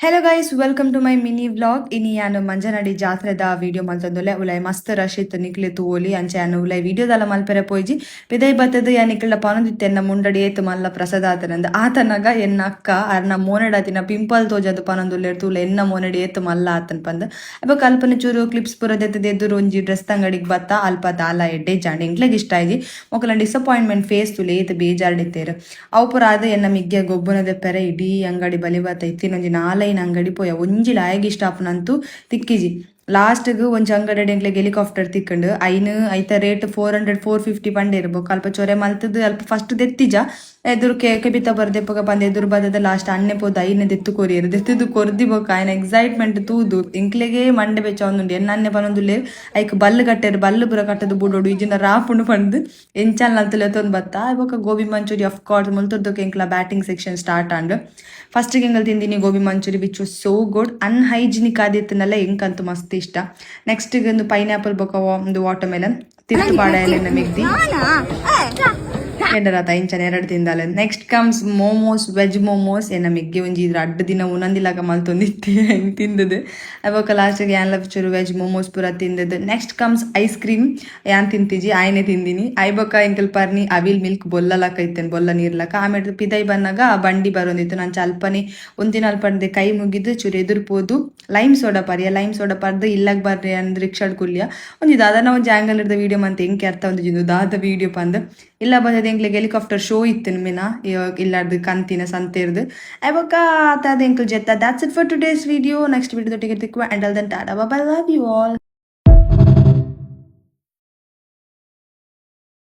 Hello guys, welcome to my mini vlog. ಇನಿ ಯಾನ್ ಮಂಜನಡಿ ಜಾತ್ರೆದ video ಮಲ್ತೊಂದುಲ್ಲೆ. ಉಲಾಯಿ ಮಸ್ತ್ ರಶ್ ಇತ್ತು, ನಿಕ್ಲೆ ತೂವೊಲಿ. ಅಂಚ ಯಾನ್ ಉಲಾಯಿ ವಿಡಿಯೋದಲ್ಲ ಮಲ್ಪೆರೆ ಪೋಯಿಜಿ. ಪಿದೈ ಬತ್ತದ್ ಯಾನ್ ನಿಕ್ಲ್ಡ ಪನೊಂದಿತ್ತೆ, ಎನ್ನ ಮುಂಡಡಿ ಏತ್ ಮಲ್ಲ ಪ್ರಸಾದ ಆತನಂದ್. ಆತನಗ ಎನ್ನ ಅಕ್ಕ ಅರ್ನ ಮೋನೆಡ್ ಆತಿನ ಪಿಂಪಲ್ ತೋಜಾದ್ ಪನೊಂದುಲ್ಲೆರ್, ತೂಲೆ, ಎನ್ನ ಮೋನೆಡ್ ಏತ್ ಮಲ್ಲ ಆತನ್ ಪಂದ್. ಬೊಕ ಅಲ್ಪನೆ ಚೂರು ಕ್ಲಿಪ್ಸ್ ಪೂರ ದೆತ್ತದ್ ಎದುರು ಒಂಜಿ ಡ್ರೆಸ್ ಅಂಗಡಿಗ್ ಬತ್ತ. ಅಲ್ಪ ದಾಲ ಎಡ್ಡೆ ಇಜ್ಜಾಂಡ್, ಎಂಕ್ಲೆಗ್ ಇಷ್ಟ ಆಯಿಜಿ. ಮೊಕಲ್ನ ಡಿಸಪಾಯಿಂಟ್ಮೆಂಟ್ ಫೇಸ್ ತೂಲೆ, ಏತ್ ಬೇಜಾರ್ಡಿತ್ತೆರ್. ಅವು ಪೂರ ಆದ್ ಎನ್ನ ಮಿಗ್ಗೆ ಗೊಬ್ಬುನ ದೆಪ್ಪೆರೆ ಇಡೀ ಅಂಗಡಿ ಬಲಿ ಬತ್ತ. ಇತ್ತಿನೊಂಜಿ ನಾಲೈನ್ ಅಂಗಡಿ ಪೋಯ, ಒಂಜಿ ಲಾಯಗ್ ಇಷ್ಟ ಆಪುನಂತೂ ತಿಕ್ಕಿಜಿ. ಲಾಸ್ಟ್ ಗ್ ಒಂಜಿ ಅಂಗಡಿ ಎಂಕ್ಲೆಗ್ ಹೆಲಿಕಾಪ್ಟರ್ ತಿಕ್ಕಂಡು. ಐನ್ ಐತ ರೇಟ್ 400, 450 ಪಂಡೇರು. ಬೊಕ ಅಲ್ಪ ಚೊರೆ ಮಲ್ತದ್ ಅಲ್ಪ ಫಸ್ಟ್ ದೆತ್ತಿಜ, ಎದುರು ಕೆಬಿತ ಬರ್ದೆಪಗ ಪಂದ್ ಎದುರು ಬತ್ತದ. ಲಾಸ್ಟ್ ಅಣ್ಣೆ ಪೋದು ಐನ್ ದೆತ್ತು ಕೊರಿಯೆರ್. ದೆತ್ತುದು ಕೊರ್ದಿ ಬೊಕ ಆಯ್ನ ಎಕ್ಸೈಟ್ಮೆಂಟ್ ತೂದು ಎಂಕ್ಲೆಗೇ ಮಂಡೆ ಬೆಚ್ಚ ಆವೊಂದುಂಡು. ಎನ್ನ ಅಣ್ಣೆ ಪನೊಂದುಲ್ಲೆರ್, ಐಕ್ ಬಲ್ಲ್ ಕಟ್ಟೆರ್, ಬಲ್ಲ್ ಪೂರ ಕಟ್ಟದ್ ಬುಡೊಡು, ಇಜಿಂಡ ರಾಪುಂಡು ಪಂದ್. ಎಂಚಲ ಲೆತ್ತೊಂದು ಬತ್ತ. ಬೊಕ ಗೋಬಿ ಮಂಚೂರಿ ಆಫ್ ಕೋರ್ಸ್. ಮುಲ್ತುರ್ದು ಎಂಕ್ಲ ಬ್ಯಾಟಿಂಗ್ ಸೆಕ್ಷನ್ ಸ್ಟಾರ್ಟ್ ಆಂಡ್. ಫಸ್ಟ್ ಎಂಕಲ್ ತಿಂದಿನಿ gobi manchurian, which was so good. Unhygienic ಆದಿತ್ತುಂಡಲ ಎಂಕಂತೂ ಮಸ್ತ್ ಇಷ್ಟ. ನೆಕ್ಸ್ಟ್ ಒಂದು ಪೈನಾಪಲ್ ಬೊಕ ಒಂದು ವಾಟರ್ ಮೆಲನ್ ತಿರ್ತು ಪಾಡಾಯಲೆ ಮಿಗ್ದಿ ಎಂಡರಾತ ಇಂಚನ ಎರಡು ತಿಂದಾಲೆ. Next comes momos, veg momos. ಎನ್ನ ಮಿಗ್ಗೆ ಒಂಜಿ ಇದ್ರ ಅಡ್ಡ ದಿನ ಉನಂದಿಲಾಗ ಮಲ್ತೊಂದಿತ್ತೆ, ಹೆಂಗ್ ತಿಂದದು. ಬೊಕ ಲಾಸ್ಟ್ಗೆ ಯಾನ್ಲ ಚೂರು ವೆಜ್ ಮೋಮೋಸ್ ಪೂರ ತಿಂದದು. Next comes ice cream. ಯಾನ್ ತಿಂತಿಜಿ, ಆಯ್ನೆ ತಿಂದಿನಿ. I ಬೊಕ ಎಂಕಲ್ ಪರ್ನಿ ಅವಿಲ್ ಮಿಲ್ಕ್ ಬೊಲ್ಲಲಕ ಇತ್ತೇನೆ, ಬೊಲ್ಲ ನೀರ್ಲಕ. ಆಮೇಲೆ ಪಿದೈ ಬನ್ನಾಗ ಬಂಡಿ ಬರೋಂದಿತ್ತು. ನಾನು ಅಲ್ಪನೆ ಒಂದಿನ ಅಲ್ಪಂದೆ ಕೈ ಮುಗಿದು ಚೂರು ಎದುರು ಪೋದು ಲೈಮ್ ಸೋಡಾ ಪರ್ಯ. ಲೈಮ್ ಸೋಡಾ ಪರ್ದು ಇಲ್ಲಗ್ ಬರ್ರಿ ಅಂದ್ರೆ ರಿಕ್ಷಾಡ್ ಕುಲ್ಯ. ಒಂಜಿ ದಾದನ ಒಂಜಿ ಆಂಗಲ್ ಇರ್ದ ವಿಡಿಯೋ ಮಂತೆ ಎಂಕೆ ಅರ್ಥ ಒಂದು ದಾದ ವಿಡಿಯೋ ಪಂದ್. ಇಲ್ಲ ಬಂದದ ಎಂಕ್ಲೆಗ್ ಹೆಲಿಕಾಪ್ಟರ್ ಶೋ ಇತ್ತು ಮಿನ ಇಲ್ಲಾರ್ದು ಕಂತಿನ ಸಂತೆರ್ದು. ಬೊಕ್ಕ ಆತಾದ ಎಂಕಲ್ ಜೆತ್ತ. That's it for today's video. Next video ದೊಟ್ಟಿಗೆ ತಿಕ್ಕುವ. And all then, tata, bye, love you all.